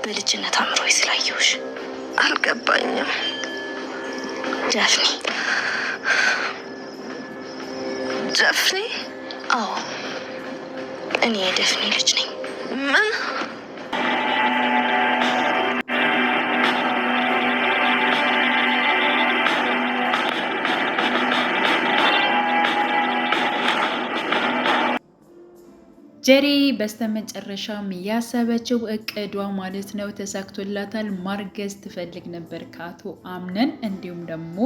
በልጅነት አእምሮዬ ስላየሁሽ። አልገባኝም። ዳፍኒ። ዳፍኒ? አዎ፣ እኔ የደፍኒ ልጅ ነኝ። ምን? ጀሪ በስተመጨረሻም ያሰበችው እቅዷ ማለት ነው ተሳክቶላታል። ማርገዝ ትፈልግ ነበር ከአቶ አምነን፣ እንዲሁም ደግሞ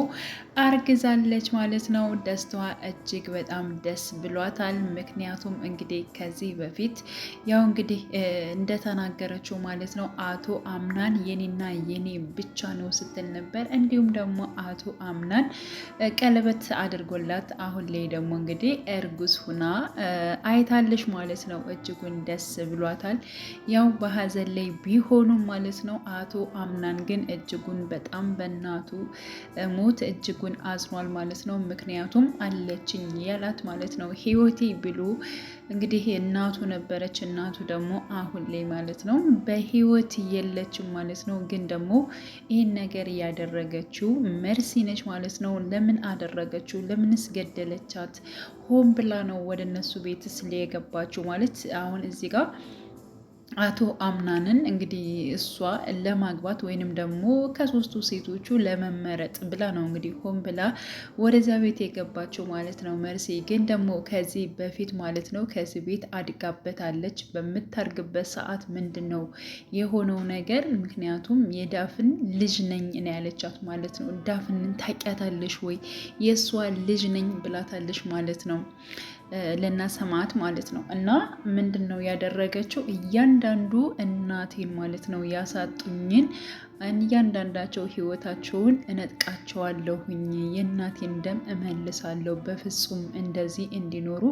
አርግዛለች ማለት ነው። ደስታዋ እጅግ በጣም ደስ ብሏታል። ምክንያቱም እንግዲህ ከዚህ በፊት ያው እንግዲህ እንደተናገረችው ማለት ነው አቶ አምናን የኔና የኔ ብቻ ነው ስትል ነበር። እንዲሁም ደግሞ አቶ አምናን ቀለበት አድርጎላት አሁን ላይ ደግሞ እንግዲህ እርጉዝ ሁና አይታለች ማለት ነው። እጅጉን ደስ ብሏታል። ያው በሀዘን ላይ ቢሆኑም ማለት ነው። አቶ አምናን ግን እጅጉን በጣም በእናቱ ሞት እጅጉን አዝኗል ማለት ነው። ምክንያቱም አለችኝ ያላት ማለት ነው ህይወቴ ብሎ እንግዲህ እናቱ ነበረች። እናቱ ደግሞ አሁን ላይ ማለት ነው በህይወት የለችም ማለት ነው። ግን ደግሞ ይህን ነገር ያደረገችው መርሲ ነች ማለት ነው። ለምን አደረገችው? ለምንስ ገደለቻት? ሆን ብላ ነው ወደ እነሱ ቤትስ የገባችው ማለት አሁን እዚህ ጋር አቶ አምናንን እንግዲህ እሷ ለማግባት ወይንም ደግሞ ከሶስቱ ሴቶቹ ለመመረጥ ብላ ነው እንግዲህ ሆን ብላ ወደዚያ ቤት የገባችው ማለት ነው። መርሲ ግን ደግሞ ከዚህ በፊት ማለት ነው ከዚህ ቤት አድጋበታለች። በምታርግበት ሰዓት ምንድን ነው የሆነው ነገር? ምክንያቱም የዳፍን ልጅ ነኝ ነው ያለቻት ማለት ነው። ዳፍንን ታውቂያታለሽ ወይ? የእሷ ልጅ ነኝ ብላታለች ማለት ነው። ለናሰማት ማለት ነው። እና ምንድን ነው ያደረገችው? እያንዳንዱ እናቴን ማለት ነው ያሳጡኝን እያንዳንዳቸው ህይወታቸውን እነጥቃቸዋለሁኝ፣ የእናቴን ደም እመልሳለሁ፣ በፍጹም እንደዚህ እንዲኖሩ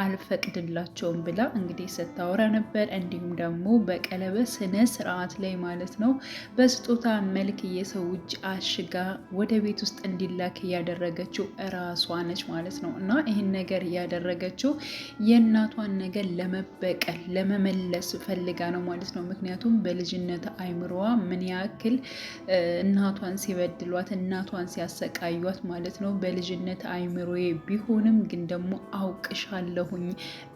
አልፈቅድላቸውም ብላ እንግዲህ ስታወራ ነበር። እንዲሁም ደግሞ በቀለበት ስነ ስርዓት ላይ ማለት ነው በስጦታ መልክ የሰው እጅ አሽጋ ወደ ቤት ውስጥ እንዲላክ እያደረገችው እራሷ ነች ማለት ነው። እና ይህን ነገር እያደረገችው የእናቷን ነገር ለመበቀል ለመመለስ ፈልጋ ነው ማለት ነው። ምክንያቱም በልጅነት አይምሮዋ ምን ያክል እናቷን ሲበድሏት እናቷን ሲያሰቃዩት ማለት ነው። በልጅነት አይምሮዬ ቢሆንም ግን ደግሞ አውቅሻለሁኝ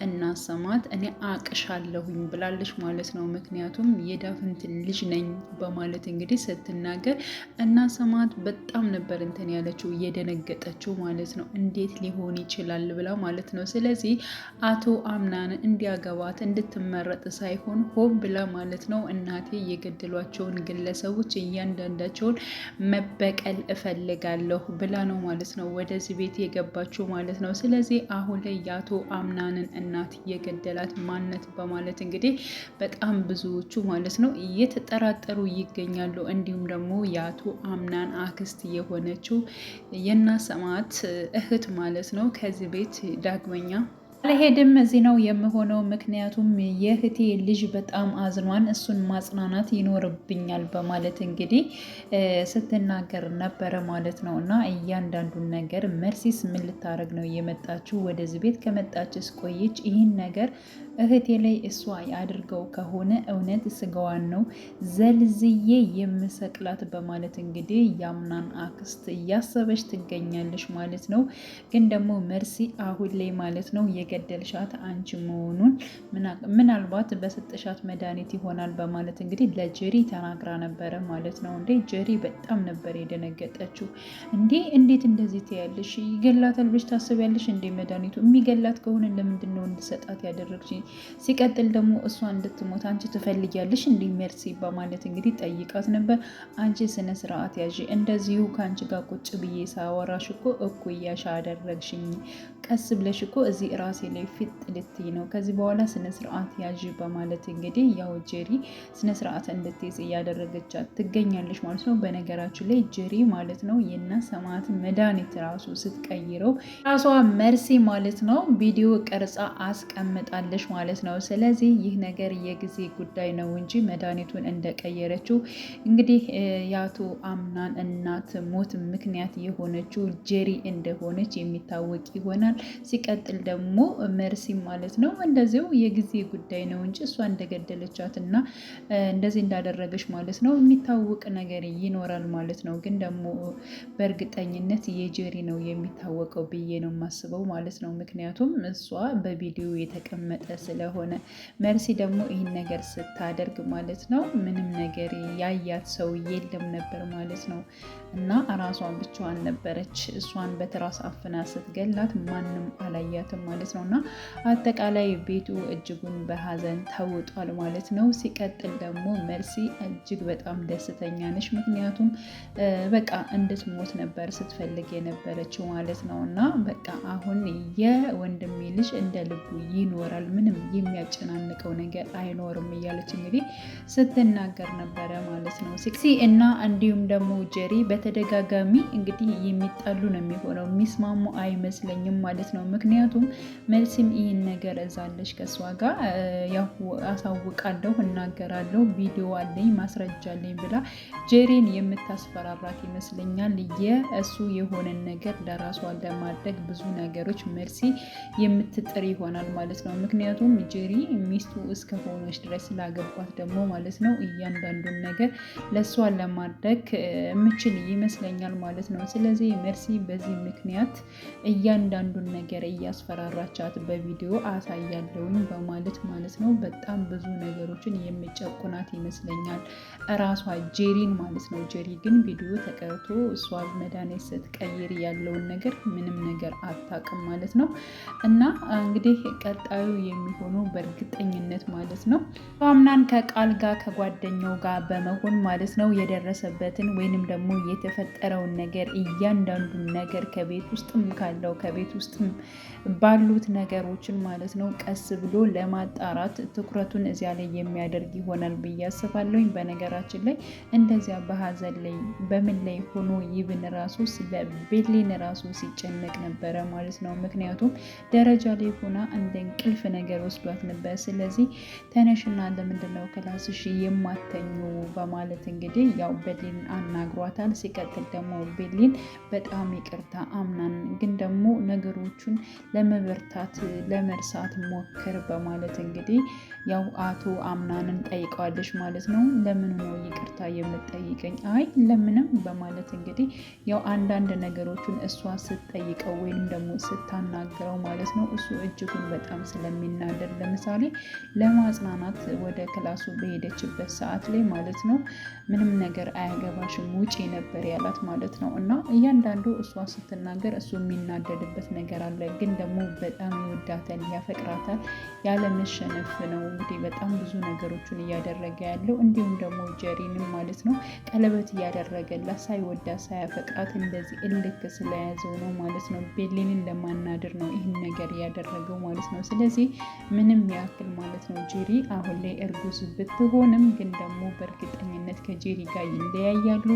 እናሰማት እኔ አቅሻለሁኝ ብላለች ማለት ነው። ምክንያቱም የዳፍንት ልጅ ነኝ በማለት እንግዲህ ስትናገር እናሰማት በጣም ነበር እንትን ያለችው እየደነገጠችው ማለት ነው። እንዴት ሊሆን ይችላል ብላ ማለት ነው። ስለዚህ አቶ አምናን እንዲያገባት እንድትመረጥ ሳይሆን ሆን ብላ ማለት ነው እናቴ የገደሏቸውን ግለሰቦች እያንዳንዳቸውን መበቀል እፈልጋለሁ ብላ ነው ማለት ነው ወደዚህ ቤት የገባችው ማለት ነው። ስለዚህ አሁን ላይ የአቶ አምናንን እናት የገደላት ማነት በማለት እንግዲህ በጣም ብዙዎቹ ማለት ነው እየተጠራጠሩ ይገኛሉ። እንዲሁም ደግሞ የአቶ አምናን አክስት የሆነችው የናሰማት እህት ማለት ነው ከዚህ ቤት ዳግመኛ አልሄድም እዚህ ነው የምሆነው፣ ምክንያቱም የእህቴ ልጅ በጣም አዝኗን እሱን ማጽናናት ይኖርብኛል በማለት እንግዲህ ስትናገር ነበረ ማለት ነው። እና እያንዳንዱን ነገር መርሲስ ምን ልታደርግ ነው የመጣችው? ወደዚህ ቤት ከመጣችስ ቆየች። ይህን ነገር እህቴ ላይ እሷ ያድርገው ከሆነ እውነት ስጋዋን ነው ዘልዝዬ የምሰቅላት በማለት እንግዲህ ያምናን አክስት እያሰበች ትገኛለች ማለት ነው። ግን ደግሞ መርሲ አሁን ላይ ማለት ነው የገደልሻት አንቺ መሆኑን ምናልባት በሰጠሻት መድኃኒት ይሆናል በማለት እንግዲህ ለጀሪ ተናግራ ነበረ ማለት ነው። እንዴ ጀሪ በጣም ነበር የደነገጠችው። እንዴ እንዴት እንደዚህ ትያለሽ? ይገላታል ብለሽ ታስቢያለሽ እንዴ? መድኃኒቱ የሚገላት ከሆነ ለምንድን ነው እንድሰጣት ያደረግሽ? ሲቀጥል ደግሞ እሷ እንድትሞት አንቺ ትፈልጊያለሽ እንዴ ሜርሲ በማለት እንግዲህ ጠይቃት ነበር። አንቺ ስነ ስርዓት ያዥ፣ እንደዚሁ ከአንቺ ጋር ቁጭ ብዬ ሳወራሽ እኮ እኩያሽ አደረግሽኝ። ቀስ ብለሽ እኮ እዚህ ራሴ ላይ ፊጥ ልትይ ነው። ከዚህ በኋላ ስነ ስርዓት ያዥ በማለት እንግዲህ ያው ጀሪ ስነ ስርዓት እንድትይዝ እያደረገቻት ትገኛለች ማለት ነው። በነገራችን ላይ ጀሪ ማለት ነው የና ሰማዕት መድኃኒት ራሱ ስትቀይረው ራሷ መርሲ ማለት ነው ቪዲዮ ቀርጻ አስቀምጣለች ማለት ማለት ነው። ስለዚህ ይህ ነገር የጊዜ ጉዳይ ነው እንጂ መድኃኒቱን እንደቀየረችው እንግዲህ የአቶ አምናን እናት ሞት ምክንያት የሆነችው ጄሪ እንደሆነች የሚታወቅ ይሆናል። ሲቀጥል ደግሞ መርሲ ማለት ነው እንደዚው የጊዜ ጉዳይ ነው እንጂ እሷ እንደገደለቻት እና እንደዚህ እንዳደረገች ማለት ነው የሚታወቅ ነገር ይኖራል ማለት ነው። ግን ደግሞ በእርግጠኝነት የጄሪ ነው የሚታወቀው ብዬ ነው የማስበው ማለት ነው። ምክንያቱም እሷ በቪዲዮ የተቀመጠ ስለሆነ፣ መርሲ ደግሞ ይህን ነገር ስታደርግ ማለት ነው ምንም ነገር ያያት ሰው የለም ነበር ማለት ነው። እና ራሷን ብቻዋን ነበረች። እሷን በትራስ አፍና ስትገላት ማንም አላያትም ማለት ነው። እና አጠቃላይ ቤቱ እጅጉን በሀዘን ተውጧል ማለት ነው። ሲቀጥል ደግሞ መርሲ እጅግ በጣም ደስተኛ ነች። ምክንያቱም በቃ እንድትሞት ነበር ስትፈልግ የነበረችው ማለት ነው። እና በቃ አሁን የወንድሜ ልጅ እንደ ልቡ ይኖራል፣ ምንም የሚያጨናንቀው ነገር አይኖርም እያለች እንግዲህ ስትናገር ነበረ ማለት ነው። ሲክሲ እና እንዲሁም ደግሞ ጀሪ በተደጋጋሚ እንግዲህ የሚጣሉ ነው የሚሆነው፣ የሚስማሙ አይመስለኝም ማለት ነው። ምክንያቱም መልስም ይህን ነገር እዛለች ከእሷ ጋር ያው አሳውቃለሁ፣ እናገራለሁ፣ ቪዲዮ አለኝ፣ ማስረጃ አለኝ ብላ ጀሪን የምታስፈራራት ይመስለኛል። የእሱ የሆነን ነገር ለራሷ ለማድረግ ብዙ ነገሮች መርሲ የምትጥር ይሆናል ማለት ነው። ምክንያቱም ጀሪ ሚስቱ እስከሆነች ድረስ ስላገባት ደግሞ ማለት ነው እያንዳንዱን ነገር ለእሷ ለማድረግ የምችል ይመስለኛል ማለት ነው። ስለዚህ መርሲ በዚህ ምክንያት እያንዳንዱን ነገር እያስፈራራቻት በቪዲዮ አሳያለውኝ በማለት ማለት ነው በጣም ብዙ ነገሮችን የሚጨቁናት ይመስለኛል እራሷ ጄሪን ማለት ነው። ጄሪ ግን ቪዲዮ ተቀርቶ እሷ መድኃኒት ስትቀይር ያለውን ነገር ምንም ነገር አታውቅም ማለት ነው። እና እንግዲህ ቀጣዩ የሚሆነው በእርግጠኝነት ማለት ነው አምናን ከቃል ጋር ከጓደኛው ጋር በመሆን ማለት ነው የደረሰበትን ወይንም ደግሞ የተፈጠረውን ነገር እያንዳንዱን ነገር ከቤት ውስጥም ካለው ከቤት ውስጥም ባሉት ነገሮችን ማለት ነው ቀስ ብሎ ለማጣራት ትኩረቱን እዚያ ላይ የሚያደርግ ይሆናል ብዬ አስባለሁኝ። በነገራችን ላይ እንደዚያ በሀዘን ላይ በምን ላይ ሆኖ ይብን ራሱ ስለ ቤሌን ራሱ ሲጨነቅ ነበረ ማለት ነው። ምክንያቱም ደረጃ ላይ ሆና እንደ እንቅልፍ ነገር ወስዷት ነበር። ስለዚህ ተነሽና ለምንድን ነው class ሽ የማተኙ በማለት እንግዲህ ያው ቤሌን አናግሯታል። ሲቀጥል ደግሞ ቤሌን በጣም ይቅርታ አምናን ግን ደግሞ ነገሮቹን ለመበርታት ለመርሳት ሞክር በማለት እንግዲህ ያው አቶ አምናንን ጠይቀዋለች ማለት ነው። ለምን ነው ይቅርታ የምጠይቀኝ? አይ ለምንም በማለት እንግዲህ ያው አንዳንድ ነገሮችን እሷ ስትጠይቀው ወይንም ደግሞ ስታናግረው ማለት ነው እሱ እጅጉን በጣም ስለሚናደድ ለምሳሌ ለማጽናናት ወደ class ኡ በሄደችበት ሰዓት ላይ ማለት ነው ምንም ነገር አያገባሽም ውጪ ነበር ያላት ማለት ነው። እና እያንዳንዱ እሷ ስትናገር እሱ የሚናደድበት ነገር አለ። ግን ደግሞ በጣም ይወዳታል፣ ያፈቅራታል። ያለመሸነፍ ነው እንግዲህ በጣም ብዙ ነገሮችን እያደረገ ያለው እንዲሁም ደግሞ ጀሪንም ማለት ነው ቀለበት እያደረገላት ሳይወዳት ሳያፈቅራት እንደዚህ እልክ ስለያዘው ነው ማለት ነው። ቤሌንን ለማናደር ነው ይህን ነገር ያደረገው ማለት ነው። ስለዚህ ምንም ያክል ማለት ነው ጄሪ አሁን ላይ እርጉዝ ብትሆንም ግን ደግሞ በእርግጠኝነት ከጄሪ ጋር ይለያያሉ።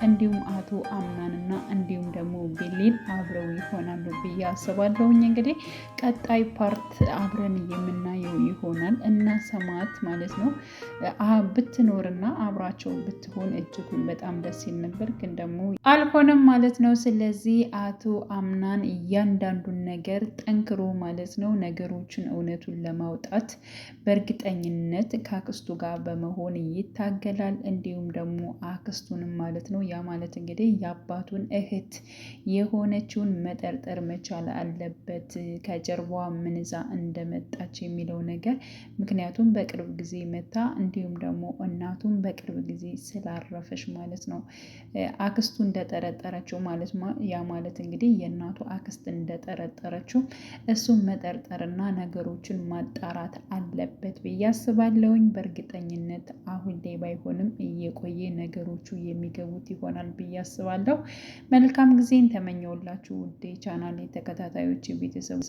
እንዲሁም አቶ አምናንና እንዲሁም ደግሞ ቤሌን አብረው ይሆናሉ ብዬ አስባለሁኝ። እንግዲህ ቀጣይ part አብረን የምናየው ይሆናል እና ሰማት ማለት ነው ብትኖርና አብራቸው ብትሆን እጅጉን በጣም ደስ ይል ነበር፣ ግን ደግሞ አልሆነም ማለት ነው። ስለዚህ አቶ አምናን እያንዳንዱን ነገር ጠንክሮ ማለት ነው ነገሮችን እውነቱን ለማውጣት በእርግጠኝነት ከአክስቱ ጋር በመሆን ይታገላል። እንዲሁም ደግሞ አክስቱንም ማለት ነው ያ ማለት እንግዲህ የአባቱን እህት የሆነችውን መጠርጠር መቻል አለበት፣ ከጀርባዋ ምን ይዛ እንደመጣች የሚለው ነገር ምክንያቱም በቅርብ ጊዜ መታ እንዲሁም ደግሞ እናቱም በቅርብ ጊዜ ስላረፈች ማለት ነው አክስቱ እንደጠረጠረችው ማለት ያ ማለት እንግዲህ የእናቱ አክስት እንደጠረጠረችው እሱን መጠርጠርና ነገሮችን ማጣራት አለበት ብዬ አስባለሁኝ። በእርግጠኝነት አሁን ላይ ባይሆንም እየቆየ ነገሮቹ የሚገቡት ይሆናል ብዬ አስባለሁ። መልካም ጊዜን ተመኘውላችሁ ውዴ ቻናል ተከታታዮች ቤተሰቡ።